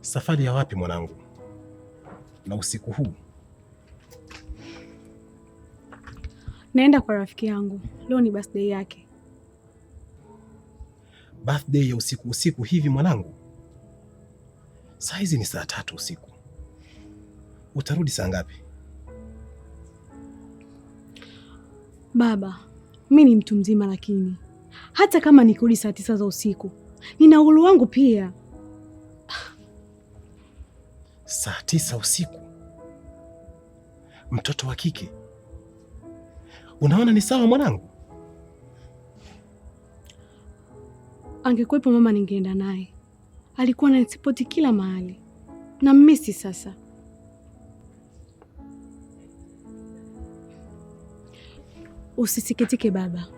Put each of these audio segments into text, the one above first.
Safari ya wapi mwanangu? Na usiku huu? Naenda kwa rafiki yangu. Leo ni birthday yake. Birthday ya usiku usiku hivi mwanangu? Saa hizi ni saa 3 usiku. Utarudi saa ngapi? Baba, mi ni mtu mzima, lakini hata kama nikirudi saa 9 za usiku, nina uhuru wangu pia. Saa 9 usiku? Mtoto wa kike? Unaona ni sawa mwanangu? Angekuwepo mama ningeenda naye. Alikuwa ananisapoti kila mahali. Na mmisi sasa. Usisikitike baba,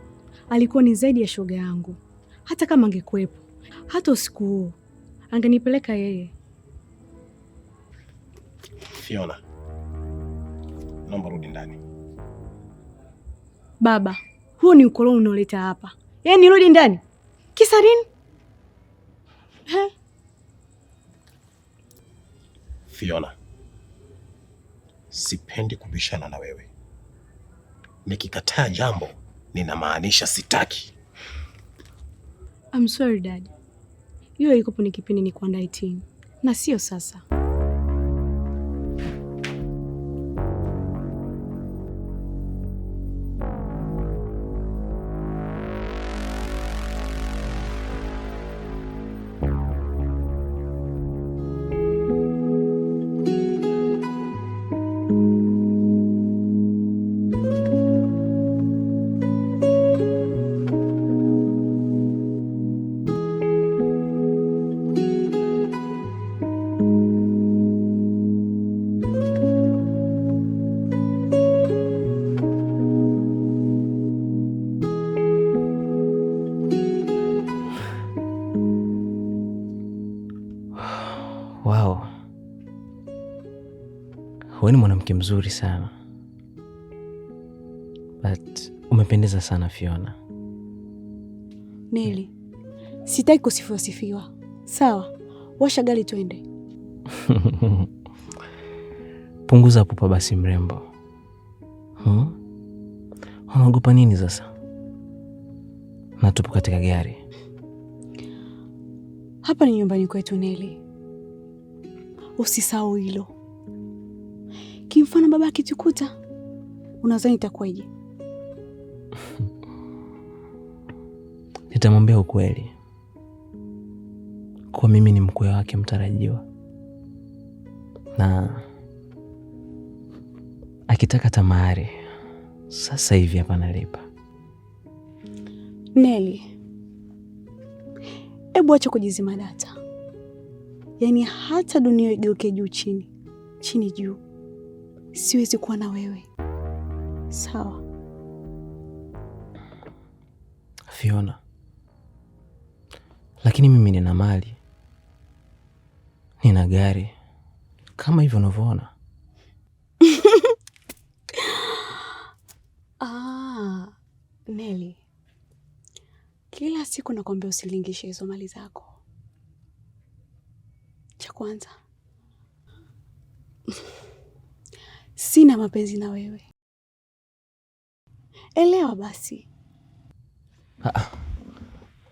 alikuwa ni zaidi ya shoga yangu. Hata kama angekuwepo, hata usiku huo angenipeleka yeye. Fiona, naomba rudi ndani. Baba, huo ni ukoloni unaoleta hapa. Yaani nirudi ndani kisa nini? Fiona, sipendi kubishana na wewe. Nikikataa jambo ninamaanisha sitaki. I'm sorry dad. Hiyo ilikuwa ni kipindi ni kuandaa 18 na sio sasa. Wow, wewe ni mwanamke mzuri sana, but umependeza sana Fiona. Neli, sitaki kusifiwa sifiwa. Sawa, washa gari twende. Punguza pupa basi mrembo. Unaogopa nini sasa? Na tupo katika gari. Hapa ni nyumbani kwetu Neli, usisahau hilo. Kimfano baba akitukuta, unadhani itakuwaje? Nitamwambia ukweli kuwa mimi ni mkwe wake mtarajiwa, na akitaka tamahari sasa hivi hapa nalipa. Neli, hebu acha kujizima data. Yaani hata dunia igeuke juu chini, chini juu, siwezi kuwa na wewe. Sawa? Fiona, lakini mimi nina mali, nina gari kama hivyo unavyoona. Ah, Neli, kila siku nakwambia usilingishe hizo mali zako. Cha kwanza, sina mapenzi na wewe, elewa basi. Ah,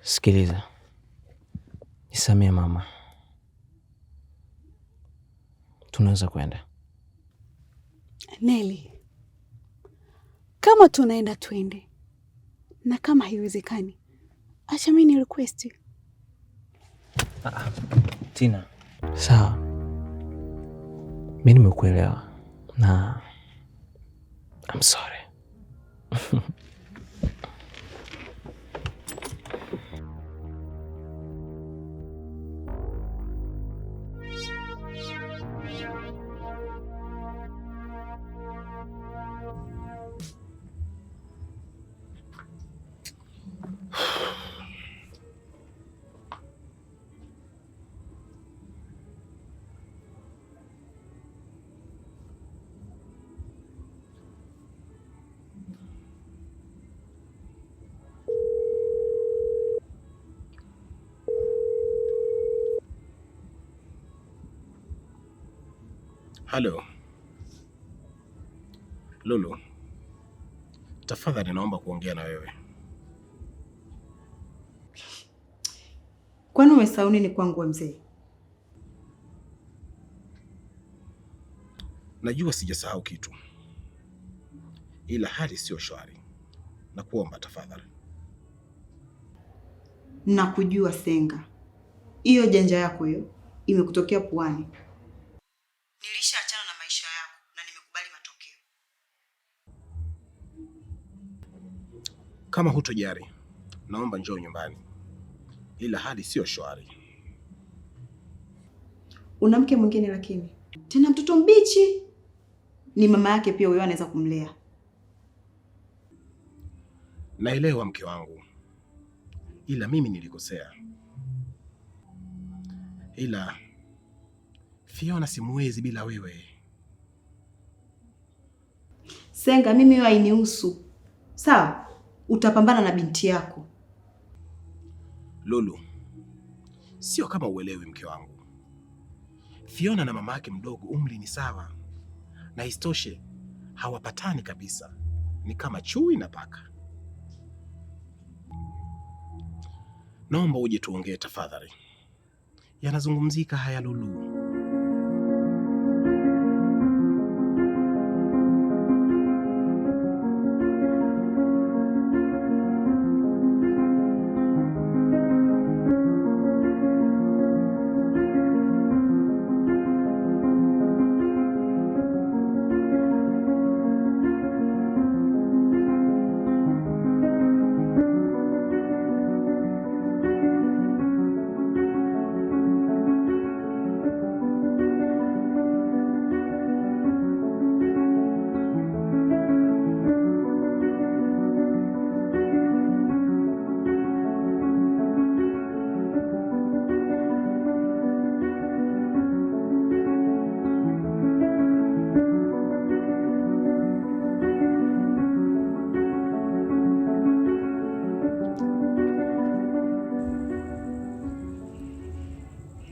sikiliza, nisamee mama, tunaweza kwenda. Neli, kama tunaenda twende, na kama haiwezekani, acha mimi ni request. Ah, Tina, sawa, mi nimekuelewa na I'm sorry. Halo Lulu, tafadhali naomba kuongea na wewe. Kwani umesahau nini kwangu we mzee? Najua sijasahau kitu, ila hali siyo shwari. Nakuomba tafadhali. Nakujua Senga, hiyo janja yako hiyo imekutokea puani. Nilishaachana na maisha yako na nimekubali matokeo. Kama hutojari, naomba njoo nyumbani, ila hali siyo shwari. Una mke mwingine lakini tena mtoto mbichi, ni mama yake pia, huyo anaweza kumlea. Naelewa mke wangu, ila mimi nilikosea, ila Fiona simuwezi bila wewe. Senga, mimi hiyo hainihusu, sawa? Utapambana na binti yako. Lulu, sio kama uelewi mke wangu. Fiona na mama yake mdogo umri ni sawa, na isitoshe hawapatani kabisa, ni kama chui na paka. Naomba uje tuongee tafadhali, yanazungumzika haya Lulu.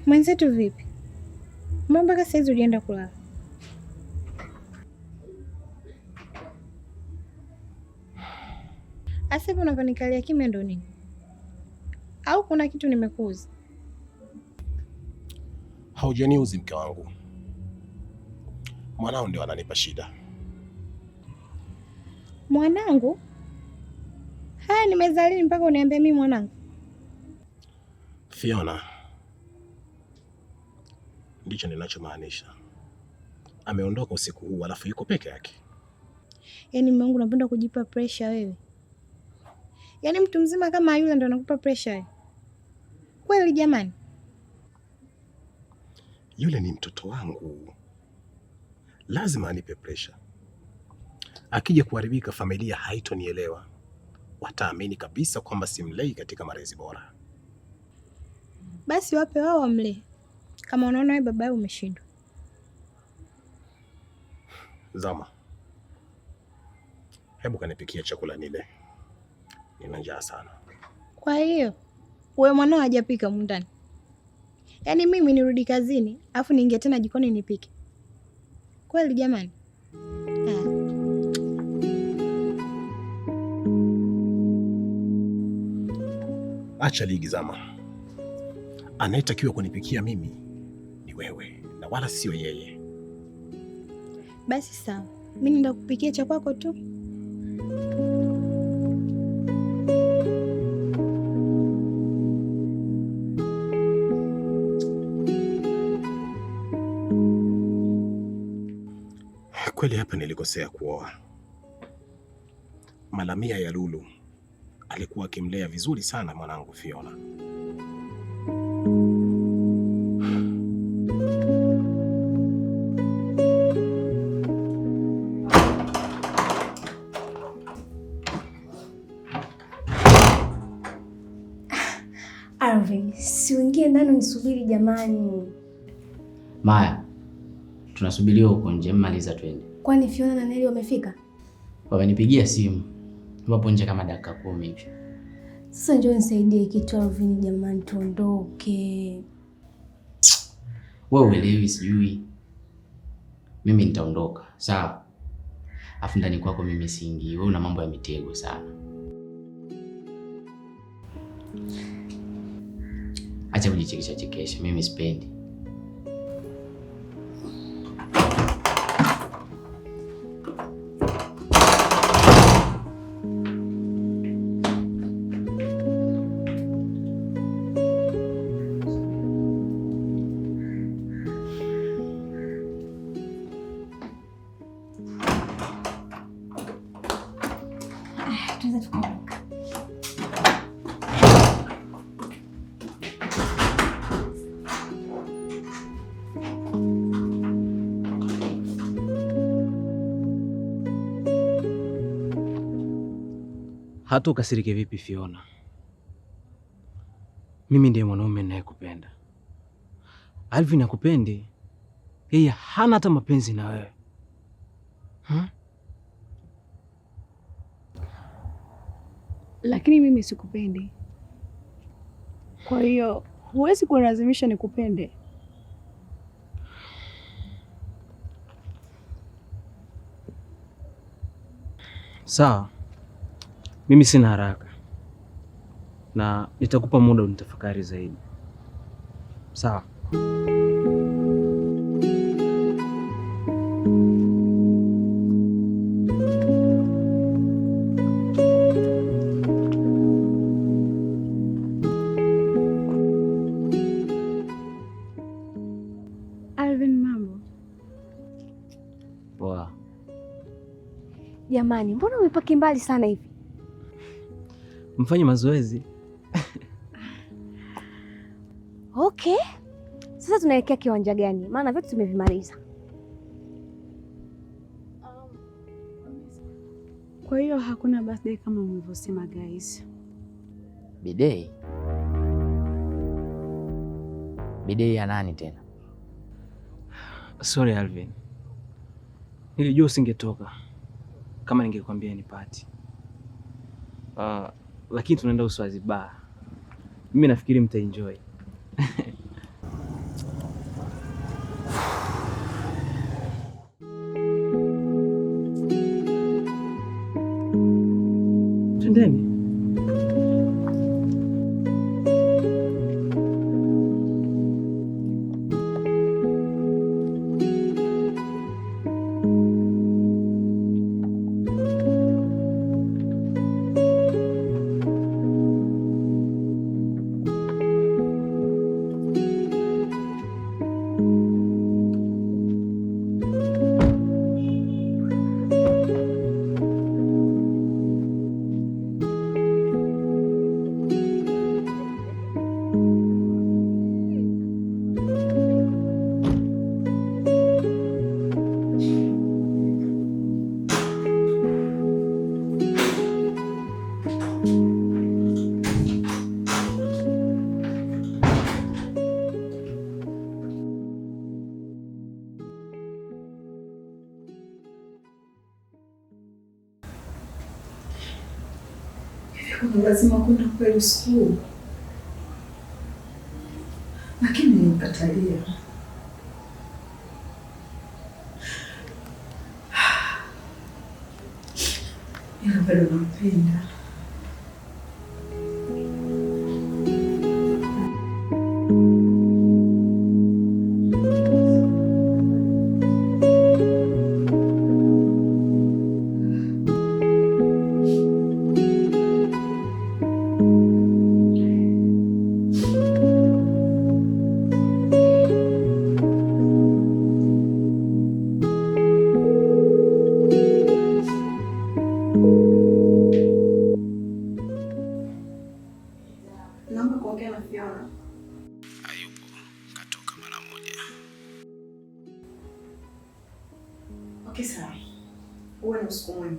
Mwenzetu vipi? Mbona mpaka saizi ulienda kulala? Asa hivi unavyonikalia kimya ndo nini? Au kuna kitu nimekuuzi? Haujaniuzi mke wangu, mwanao ndio ananipa shida. Mwanangu? Haya, nimezalini mpaka uniambie mimi mwanangu? Fiona, ndicho ninachomaanisha. Ameondoka usiku huu alafu yuko peke yake. Yaani mume wangu unapenda kujipa pressure wewe. Yaani mtu mzima kama yule ndo anakupa pressure wewe. Kweli jamani? Yule ni mtoto wangu, lazima anipe pressure. Akija kuharibika, familia haitonielewa, wataamini kabisa kwamba simlei katika malezi bora. Basi wape wao wamlee. Kama unaona wewe baba umeshindwa. Zama, hebu kanipikia chakula nile, nina njaa sana. Kwa hiyo wewe mwanao hajapika humu ndani? Yaani mimi nirudi kazini afu niingie tena jikoni nipike? Kweli jamani? Acha ligi Zama, anayetakiwa kunipikia mimi ni wewe na wala sio yeye. Basi sawa, mimi nenda kupikia cha kwako tu. Kweli hapa nilikosea kuoa. Malamia ya Lulu alikuwa akimlea vizuri sana mwanangu Fiona. Arvin, si uingie ndani unisubiri jamani. Maya, tunasubiriwa huko nje, mmaliza twende. Kwani Fiona na Neli wamefika? Wamenipigia simu, wapo nje kama dakika 10 hivi. Sasa njoo nisaidie kitu Alvin, jamani, tuondoke. Wewe uelewi sijui. Mimi nitaondoka, sawa? Afu ndani kwako mimi siingii. Wewe una mambo ya mitego sana. Acha kujichekesha chekesha, mimi sipendi. Tunaweza tukaondoka. Hata ukasirike vipi Fiona, mimi ndiye mwanaume ninayekupenda. Alvin hakupendi, yeye hana hata mapenzi na wewe. Lakini mimi sikupendi, kwa hiyo huwezi kunilazimisha nikupende. Sawa, mimi sina haraka na nitakupa muda unitafakari zaidi. Sawa. Alvin, mambo? Poa. Jamani, mbona umepaki mbali sana hivi? Mfanye mazoezi. Okay. Sasa tunaelekea kiwanja gani? Maana vyote tumevimaliza. Kwa hiyo hakuna birthday kama mlivyosema guys. Bidei? Bidei ya nani tena? Sorry Alvin, nilijua usingetoka kama ningekwambia ni party. Lakini tunaenda Uswazi bar. Mimi nafikiri mtaenjoy. Twendeni. Lazima kwenda kweli usiku huu, lakini nilimkatalia. Ila bado nampenda. Naomba kuongea na Fiona. Hayupo, katoka mara moja. Okay, sawa. Uwe na usiku mwema.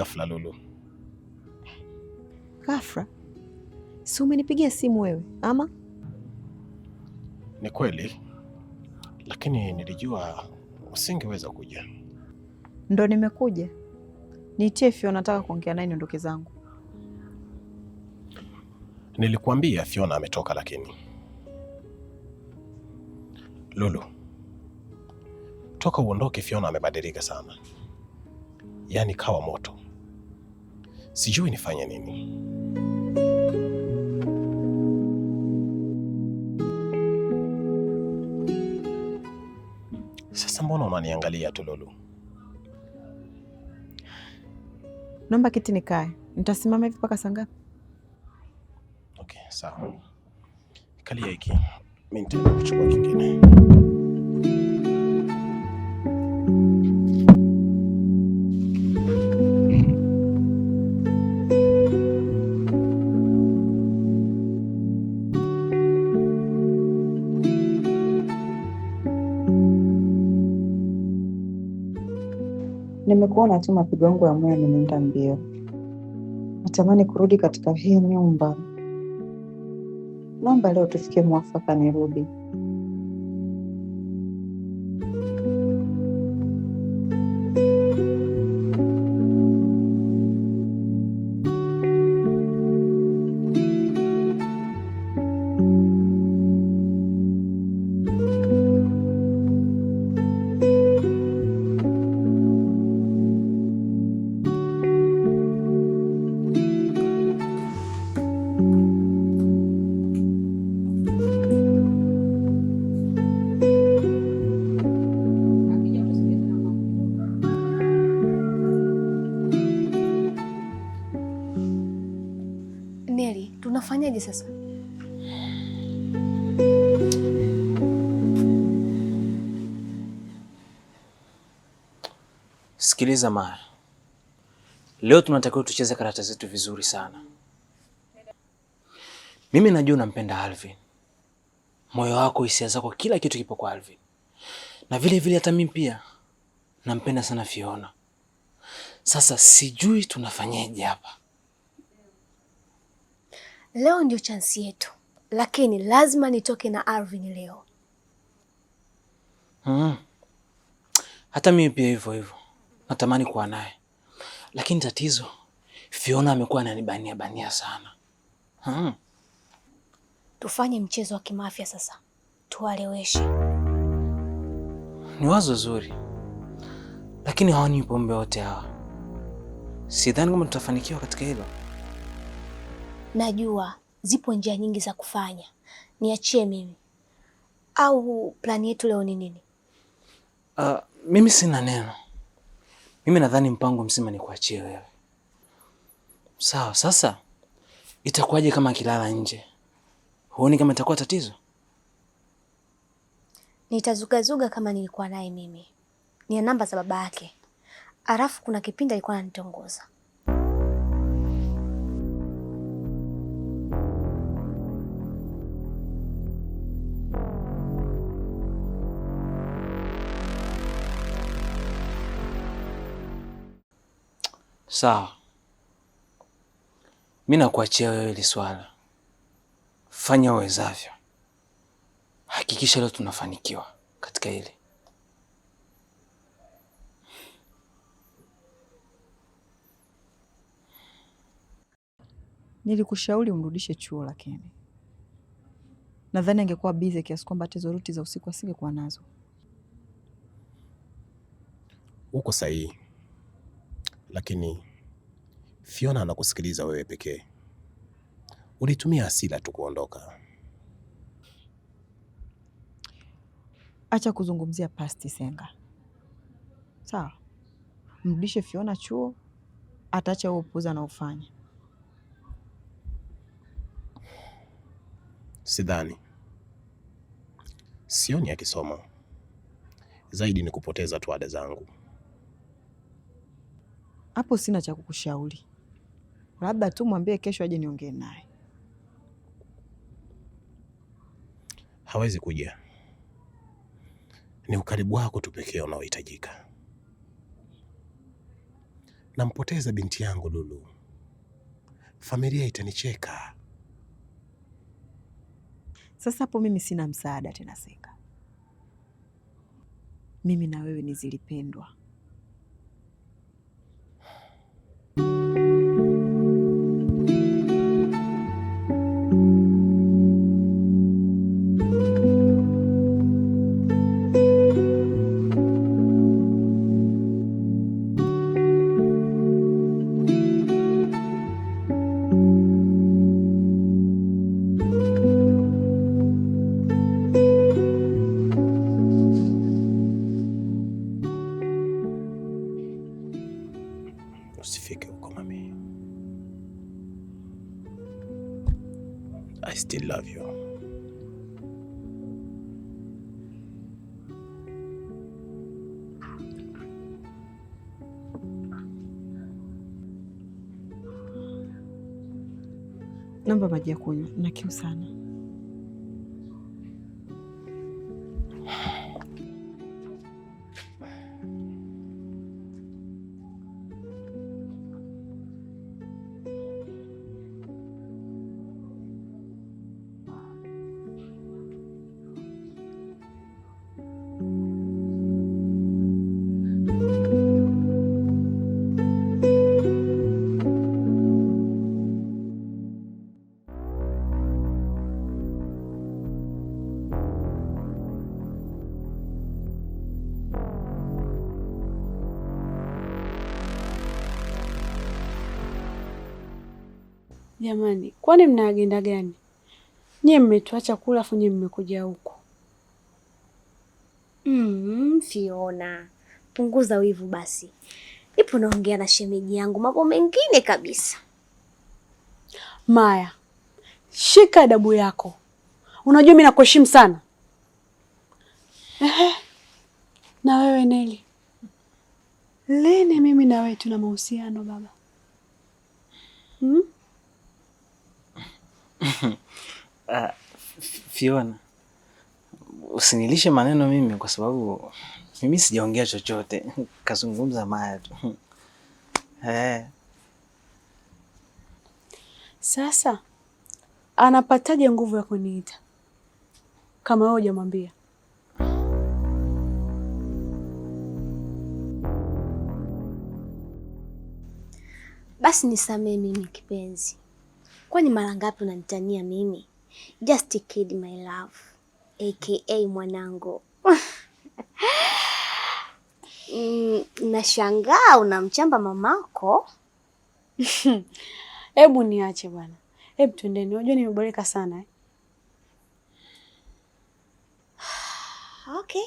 ghafla Lulu? Ghafla? Si umenipigia simu wewe ama? Ni kweli, lakini nilijua usingeweza kuja. Ndo nimekuja. Niitie Fiona, nataka kuongea naye niondoke zangu. Nilikuambia Fiona ametoka, lakini Lulu, toka uondoke Fiona amebadilika sana, yaani kawa moto. Sijui nifanye nini. Sasa mbona unaniangalia tu Lulu? Naomba kiti nikae. Nitasimama hivi mpaka saa ngapi? Okay, sawa. Kalia hiki, mimi nitaenda kuchukua kingine. Nimekuona tu mapigo yangu ya moyo yamenienda mbio. Natamani kurudi katika hii nyumba. Naomba leo tufikie mwafaka nirudi. Neli, tunafanyaje sasa? Sikiliza Maya, leo tunatakiwa tucheze karata zetu vizuri sana. Mimi najua unampenda Alvin, moyo wako, hisia zako, kila kitu kipo kwa Alvin, na vile vile hata mimi pia nampenda sana Fiona. Sasa sijui tunafanyeje hapa. Leo ndio chansi yetu, lakini lazima nitoke na Alvin leo. Hata mimi pia hivyo hivyo natamani kuwa naye, lakini tatizo Fiona amekuwa ananibania bania sana. Tufanye mchezo wa kimafia sasa, tuwaleweshe. Ni wazo zuri, lakini hawanywi pombe wote hawa. Sidhani kama tutafanikiwa katika hilo. Najua zipo njia nyingi za kufanya, niachie mimi. Au plani yetu leo ni nini? Mimi sina neno. Mimi nadhani mpango mzima ni kuachie wewe. Sawa, sasa itakuwaje kama akilala nje? Huoni kama itakuwa tatizo? Nitazugazuga kama nilikuwa naye mimi. Nina namba za baba yake, alafu kuna kipindi alikuwa ananitongoza. Sawa, mi nakuachia wewe hili swala, fanya uwezavyo, hakikisha leo tunafanikiwa katika hili. Nilikushauri umrudishe chuo, lakini nadhani angekuwa busy kiasi kwamba hata hizo ruti za usiku asingekuwa nazo. Uko sahihi, lakini Fiona anakusikiliza wewe pekee. Ulitumia hasira tu kuondoka. Acha kuzungumzia pasti, Senga. Sawa, mrudishe Fiona chuo, ataacha huo upuuzi anaofanya. Sidhani, sioni akisoma zaidi, ni kupoteza tu ada zangu. Hapo sina cha kukushauri, labda tu mwambie kesho aje niongee naye. Hawezi kuja, ni ukaribu wako tu pekee unaohitajika. Nampoteza binti yangu Lulu, familia itanicheka. Sasa hapo mimi sina msaada tena Senga. Mimi na wewe ni zilipendwa. Usifike huko mami. I still love you. Naomba maji ya kunywa, na kiu sana. Jamani, kwani mna agenda gani? Nyie mmetuacha kula afu nyie mmekuja huku. Fiona, punguza wivu basi. Ipo naongea na shemeji yangu mambo mengine kabisa. Maya, shika adabu yako. Unajua mimi nakuheshimu sana. Ehe. Na wewe Neli, lini mimi na wewe tuna mahusiano baba? Hmm? Fiona, usinilishe maneno mimi kwa sababu mimi sijaongea chochote. Kazungumza Maya tu. Eh. Sasa anapataje nguvu ya kuniita kama wewe hujamwambia? Basi nisamee mimi kipenzi. Kwani mara ngapi unanitania mimi? Just a kid my love, aka mwanangu. Nashangaa unamchamba mamako. Hebu niache bwana. Hebu twendeni. Unajua nimeboreka sana eh? Okay,